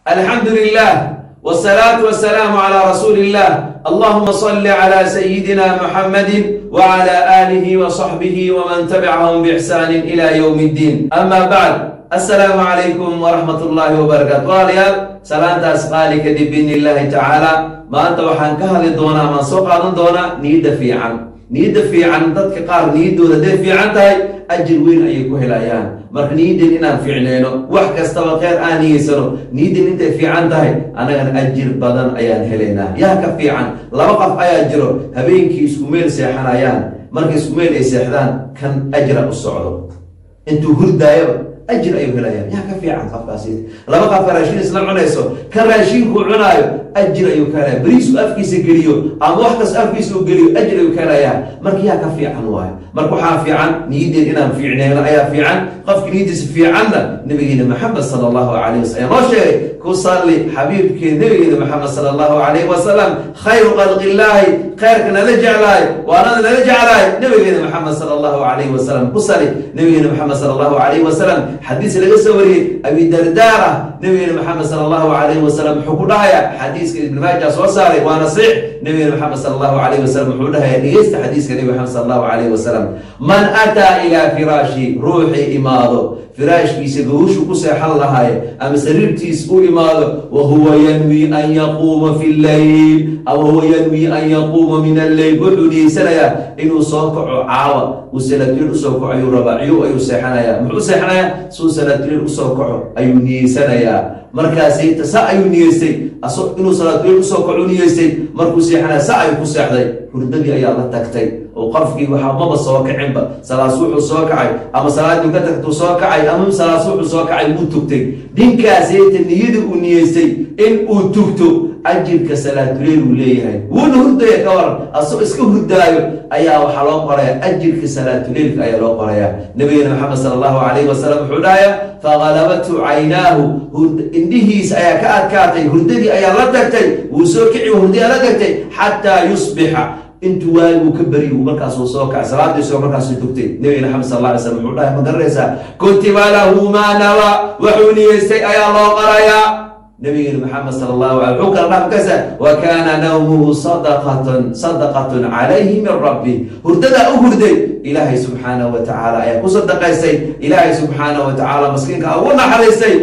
الحمد لله والصلاة والسلام على رسول الله. اللهم صل على سيدنا محمد وعلى آله وصحبه ومن تبعهم بإحسان إلى يوم الدين. أما بعد، السلام عليكم ورحمة الله وبركاته. Walaalayaal, salaantaas qaali kadib, biidni illaahi tacaala maanta waxaan ka hadli doonaa amaan soo qaadan doonaa niyadda fiican. Niyadda fiican, dadka qaar niyaddooda hadday fiican tahay ajir weyn ayay ku helayaan. Marka niyadeen inaan fiicneyno, wax kastaba kheyr aan niyeysano, niyaddeen intay fiican tahay annagana ajir badan ayaan helaynaa. Yaa ka fiican? Laba qof ayaa jiro habeenkii isku meel seexanayaan. Marka isku meel ay seexdaan, kan ajra u socdo, intuu hurdaayaba ajir ayuu helayaa. Yaa ka fiican qofkaasi? Laba qofka raashin isla cunayso, kan raashinkuu cunaayo ajir ayuu ka helaya. Bariisku afkiisa geliyo ama wax kasta afkiisa uu geliyo, ajir ayuu ka helayaa. Marka yaa ka fiican waayo? Marka waxaa fiican niyaddeen inaan fiicneyno ayaa fiican. Qofka niyaddiisa fiicanna, nabigeena Maxamed sala allahu calayh wasalam ayaa noo sheegay. Ku salli xabiibkeen nabigeena Maxamed sala allahu calayhi wasalam, khayru khalqillaahi, khayrka nala jeclaay, waanada nala jeclaay, nabigeena Maxamed sala allahu calayhi wasalam. Ku sali nabigeena Maxamed sala allahu calayhi wasalam. Xadiis laga soo wariyey Abi Dardaar ah, nabigeena Maxamed sala allahu calayhi wasalam wuxuu ku dhahayaa, xadiiska Ibn Maaja soo saaray, waana saxiix. Nabigeena Maxamed sala allahu calayhi wasalam wuxuu dhahayaa, dhegeysta xadiiska Nabi Maxamed sala allahu calayhi wasalam: man ataa ilaa firaashi, ruuxii imaado firaashkiisa, gogoshu ku seexan lahaaye ama sariirtiis u imaado, wa huwa yanwi an yaquuma fi lleyl aw huwa yanwi an yaquuma min alleyl, wuxuu niyeysanayaa inuu soo kaco caawa, uu salaatuleil usoo kaco ayuu rabaa. Ciyow ayuu seexanayaa. Muxuu seexanayaa? Suu salaatuleil usoo kaco ayuu niyeysanayaa. Markaasayta sa ayuu niyeystay inuu salaatuleil usoo kaco niyeystay. Markuu seexanaya sa ayuu ku seexday, hurdadii ayaa la tagtay oo qofkii waxaa maba soo kacinba. Salaas wuxuu soo kacay ama salaadii ka tagtuu soo kacay ama salaas wuxuu soo kacay wuu tugtay. Ninkaasayta niyadii uu niyeystay in uu tugto ajirka salaatuleyl uu leeyahay, wuuna hurdaya. Ka waran asagoo iska hurdaayo ayaa waxaa loo qorayaa ajirka salaatuleylka ayaa loo qorayaa? Nabigeena Maxamed sala allahu calayhi wasalam wuxuu dhahayaa: faqalabathu caynaahu, indhihiis ayaa ka adkaatay, hurdadii ayaa la tagtay, wuu soo kici, hurdadii la tagtay, xataa yusbixa, intuu waagigu ka beriy markaasuu soo kacay, salaadiisoo markaasuu tugtay. Nabigeena Maxamed sal alla alay slam wuxuu dhahay, ma garanaysaa? Kutiba lahu maa nawaa, wuxuu niyeystay ayaa loo qorayaa. Nabigeena Maxamed sala allahu alay wuxuu kala dhaha markaasa: wa kaana nawmuhu sadaqatun calayhi min rabbi. Hurdadaa u hurday Ilaahay subxaanahu wa tacaala ayaa ku sadaqaystay. Ilaahay subxaanahu wa tacaala maskiinka ugu naxariistay.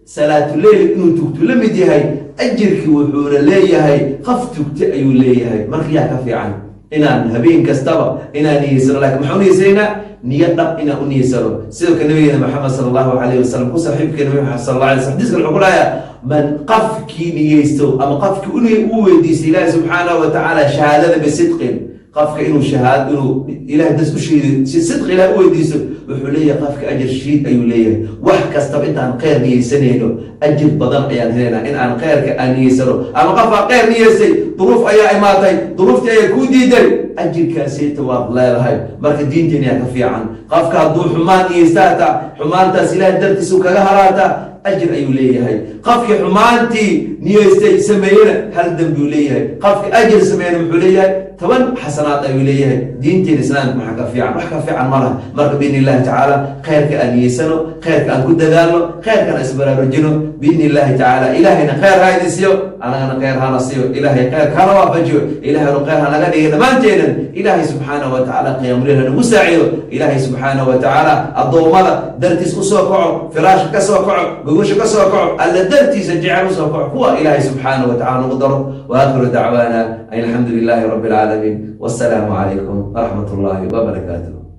Salaatuleyl inuu tugto la mid yahay ajirkii, wuxuuna leeyahay qof tugta ayuu leeyahay. Marka yaa ka fiican inaan habeen kastaba inaan niyeysano? Lakin maxaa u niyeysanaynaa? Niyo dhab inaan u niyeysano. Sidoo kale nabigeena Maxamed sala allahu calayh wasalam, ku saaxiibkeena Nabi Maxamed sal alla alay slam, xadiiska wuxuu ku dhahayaa: man qofkii niyeysto ama qofkii u weydiistay Ilaahi subxaanahu wa tacaala shahaadada bisidqin, qofka inuu shahaad inuu ilahay das u shahiido si sidqi ilahay u weydiisto, wuxuu leeyahay qofka ajir shahiid ayuu leeyahay. Wax kastaba intaan kheyr niyeysanayno ajir badan ayaan helaynaa, in aan kheyrka aan niyeysano. Ama qof aa kheyr niyeystay, duruuf ayaa imaatay, duruuftii ayaa kuu diiday, ajirkaasayta waad leedahay. Marka diinteen yaa ka fiican? Qofka hadduu xumaan niyeysta, hataa xumaantaas ilahay dartiisu kaga haraata, ajir ayuu leeyahay. Qofkii xumaantii niyeystay sameeyena hal dembuu leeyahay. Qofki ajir sameeyena muxuu leeyahay? 10 xasanaad ayuu leeyahay. Diinteena islaamka maxaa ka fiican? Wax ka fiican ma laha. Marka biidni illahi tacaala khayrka aan niyeysano, khayrka aan ku dadaalno, khayrkan isbaraarujino biidni illahi tacaala. Ilaahayna khayr ha idin siiyo, anagana khayr hana siiyo. Ilaahay khayrka hana waafajiyo, ilahaynu khayr hanaga dhigay dhammaanteenan. Ilaahay subxaanahu wa tacaala qiyaamuleyl hanagu saacido. Ilaahay subxaanahu wa tacaala addoommada dartiis usoo kaco, firaashka ka soo kaco, gogosha ka soo kaco, alla dartiisa jecel usoo kaco, kuwa Ilaahay subxaanahu wa tacala nagu daro. Wa aakhiru dacwaana an alxamdu lilahi rabbi alcaalamiin, wassalaamu calaykum waraxmat ullahi wabarakaatuh.